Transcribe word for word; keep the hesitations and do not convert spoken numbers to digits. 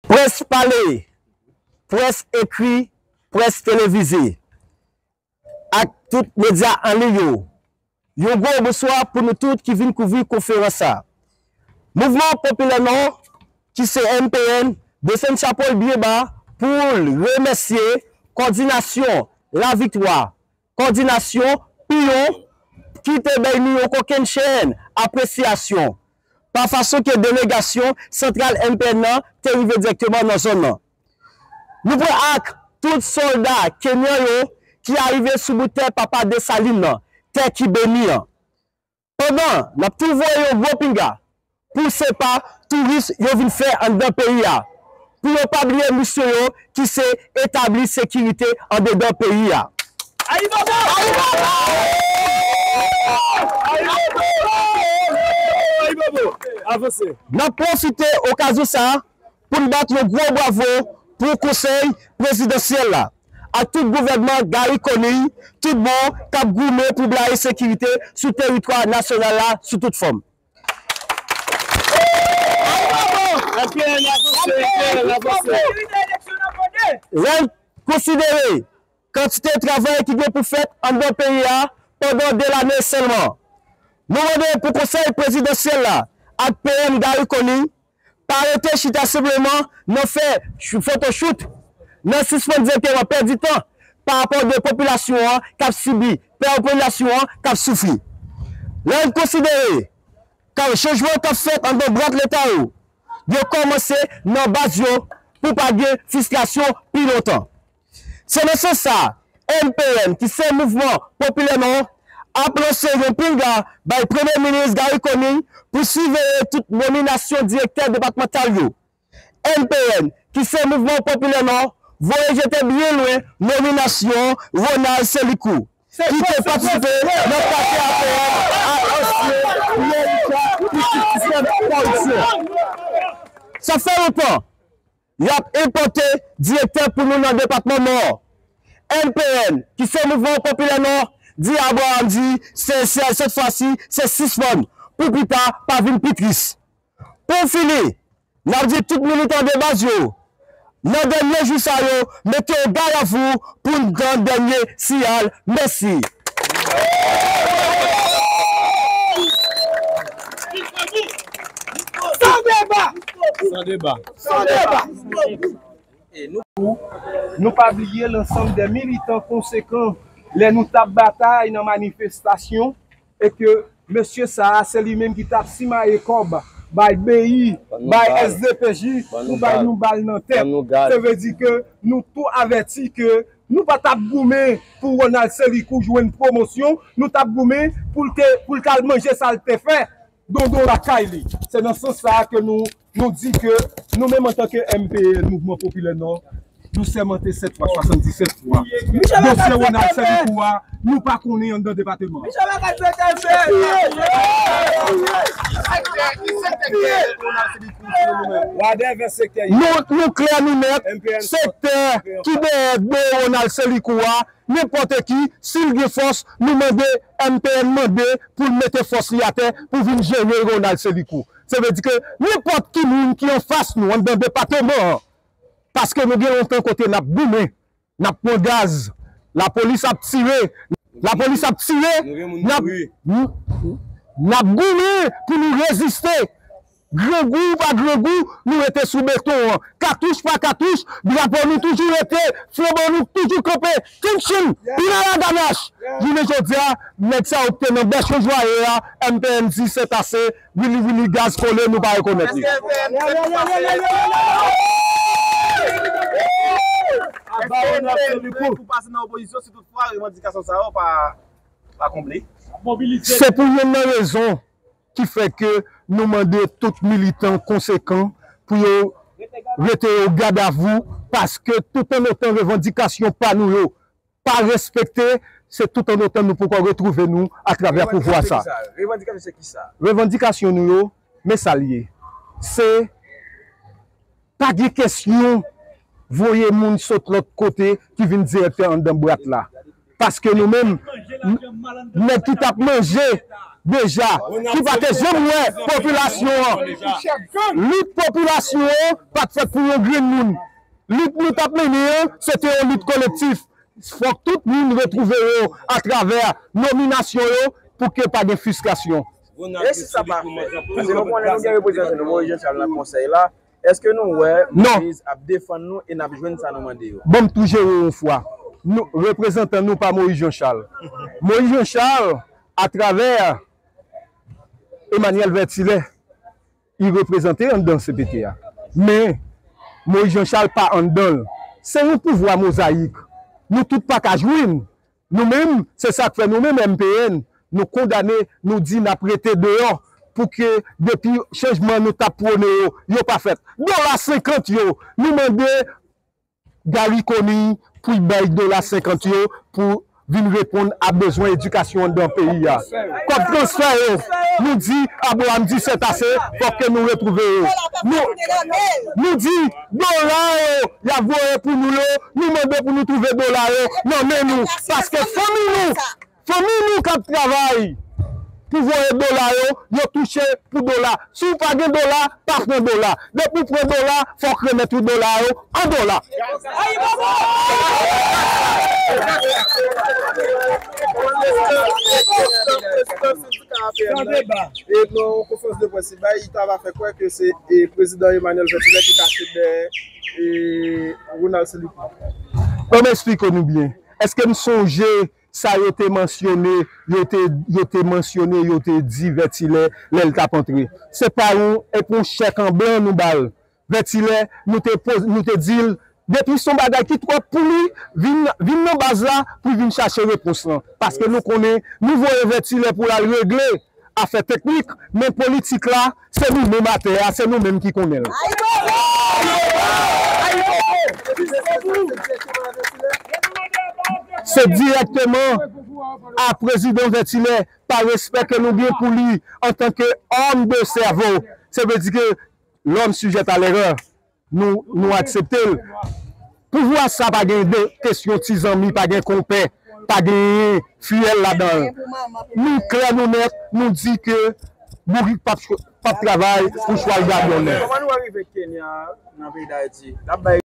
Près pale, près ekri, près televize, ak tout medya an liy yo, yon gwo bonswa pou nou tout ki vin kouvri konferans sa. Mouvman Popilè Nò, ki se M P N, desann chapo l byen ba pou l remèsye kòdinasyon Laviktwa, kòdinasyon Piyon, ki te bay nou yon kokennchenn apresyasyon pa fason ke delegasyon santral M P N nan te rive dirèkteman nan zòn nan. Nou pran ak tout sòlda kenyan yo ki arive sou bout tè papa Desalin nan, tè ki beni an. Pandan n ap tou voye yon gwo pinga pou se pa touris yo vin fè anndan peyi a, pou yo pa bliye misyon yo ki se etabli sekirite andedan peyi a. N ap pwofite okazyon sa a pou n bat yon gwo bravo pou Konsèy Prezidansyèl la ak tout gouvènman Garry Conille tout bon k ap goumen pou blayi sekirite sou teritwa nasyonal la sou tout fòm. Lè n konsidere kantite travay ki gen pou fèt anndan peyi a pandan de lane sèlman, nou mande pou Konsèy Prezidansyèl la ak P M Garry Conille pa rete chita senpleman nan fè ch-, fotochout, nan sispann direkteman pèdi tan pa rapò de popilasyon an k ap sibi, popilasyon an k ap soufri. Lè n konsidere ka chanjman k ap fèt anndan brat Leta yo, yo kòmanse nan baz yo pou pa gen fristrasyon pi lontan. Se nan sans sa, M P N, ki se Mouvman Popilè Nò, ap lanse yon pinga bay Premye Minis Garry Conille pou siveye tout nominasyon direktè depatmantal yo. M P N, ki se Mouvman Popilè Nò, voye jete byen lwen nominasyon Ronald Selikou, ki te patisipe nan pati A P N ak ansyen Pierre Richard, pitit sistèm kòripsyon. Sa fè lontan y ap enpòte direktè pou nou nan depatman Nò. M P N, ki se Mouvman Popilè Nò, di Abraham di, se, se, sèt fwa si, se sispann, pou pita pa vin pi tris. Pou fini, n ap di tout militan de baz yo, nan dènye jou sa yo, mete yo gad a vou pou n tann dènye siyal. Mèsi. San deba! San deba! San deba! Nou pa bliye lansanm de militan konsekan lè nou t ap batay nan manifestasyon e ke mesye sa a, se li menm ki t ap simaye kòb bay B I, bay S D P J pou bay nou bal nan tèt. Se vle di ke nou tou avèti ke nou pa t ap goumen pou Ronald Selikou jwenn pwomosyon, nou t ap goumen pou l te, pou l t al manje sa l te fè. Dondon lakay li. Se nan sans sa a ke nou, nou di ke nou menm antanke M P N, Mouvman Popilè Nò, nou sèmante sèt fwa, swasanndisèt fwa. Dosye Ronald Selikou a, nou pa konnen anndan depatman. Nou, nou klè, nou nèt, sektè ki dèyè do Ronald Selikou a, nenpòt ki, si l gen fòs, nou mande, M P N mande pou l mete fòs li atè pou vin jere Ronald Selikou. Se vle di ke nenpòt ki moun ki anfas nou anndan depatman an, paske nou gen lontan kote n ap goumen, n ap pran gaz, lapolis ap tire, lapolis ap tire, n ap, n ap goumen pou nou reziste. Grangou ou pa grangou, nou rete sou beton an. Katouch pa katouch, drapo nou toujou rete, flanbo nou toujou kanpe. Kinchin, pinala ganach. Jounen jodi a, nèg sa yo ki te nan bèch yo jwaye a, M P N di se ase, wili wili gaz kole, nou pa rekonèt li. Èske M P N prè pou pase nan opozisyon si toutfwa revandikasyon sa yo pa, pa konble? Se pou youn nan rezon ki fè ke nou mande tout militan konsekan pou yo rete yo gad a vou, paske toutotan revandikasyon pa nou yo pa respekte, se toutotan nou poko retwouve nou atravè pouvwa sa. Revandikasyon se kisa? Revandikasyon nou yo, men sa l ye. Se pa gen kesyon voye moun sot lòt kote ki vin direktè anndan bwat la. Paske nou menm, n-, nèg ki t ap manje deja, ki pa te janm wè popilasyon an. Lit popilasyon an pa t fèt pou yon grenn moun. Lit nou t ap mennen an, se te yon lit kolektif. Fòk tout moun retwouve yo atravè nominasyon yo pou ke pa gen fristrasyon. E si sa pa fèt, paske nou konnen nou gen reprezantan nou, Moïse Jean Charles, nan konsèy la, èske nou wè Moïse ap defann nou e n ap jwenn sa nou mande yo? Ban m tou jere yon fwa. Nou, reprezantan nou pa Moïse Jean Charles. Moïse Jean Charles, atravè Emmanuel Vertilet, li reprezante anndan C P T a. Men, Moïse Jean Charles pa anndan l. Se yon pouvwa mozayik. Nou tout pa ka jwenn. Nou menm, se sa k fè nou menm M P N, nou kondane, nou di n ap rete deyò pou ke depi chanjman nou t ap pwone yo, yo pa fèt. Dola senkant yo, nou mande Garry Conille pou l bay dola senkant yo pou vin reponn a bezwen edikasyon anndan peyi a. Kòb transfè yo, nou di Abraham di sètase, fòk ke nou retwouve yo. Nou, nou di dola yo, y ap voye pou nou yo, nou mande pou nou twouve dola yo nan men nou, paske fanmi nou, fanmi nou k ap travay pou voye dola yo, yo touche pou dola. Si w pa gen dola, pa pran dola. Depi w pran dola, fòk remèt ou dola yo an dola. E nan yon konferans de près li bay, li ta va fè kwè ke se, e, prezidan Emmanuel Vertilet ki kache dèyè, e, Ronald Saint Louis. Ban m eksplike nou byen. Èske n sonje sa yo te mansyone, yo te, yo te mansyone, yo te di Vertilet lè l t ap antre? Se pa yon, e pa yon chèk an blan nou ba l. Vertilet, nou te poz-, nou te di l, depi se yon bagay ki twòp pou li, vin, vin nan baz la pou l vin chache repons lan. Paske nou konnen, nou voye Vertilet pou l al regle afè teknik, men politik la, se nou menm atè a, se nou menm ki konnen l. Se dirèkteman a prezidan Vertilet, pa respè ke nou gen pou li antanke homme de cerveau. Se vle di ke l'homme sujet à l'erreur. Nou, nou aksepte l. Pouvwa sa pa gen de kesyon ti zanmi, pa gen konpè, pa gen fiyèl ladan l. Nou klè, nou nèt, nou di ke bourik p ap, p ap travay pou chwal gabyonè. Kòman nou arive Kenya nan peyi Dayiti? N ap bay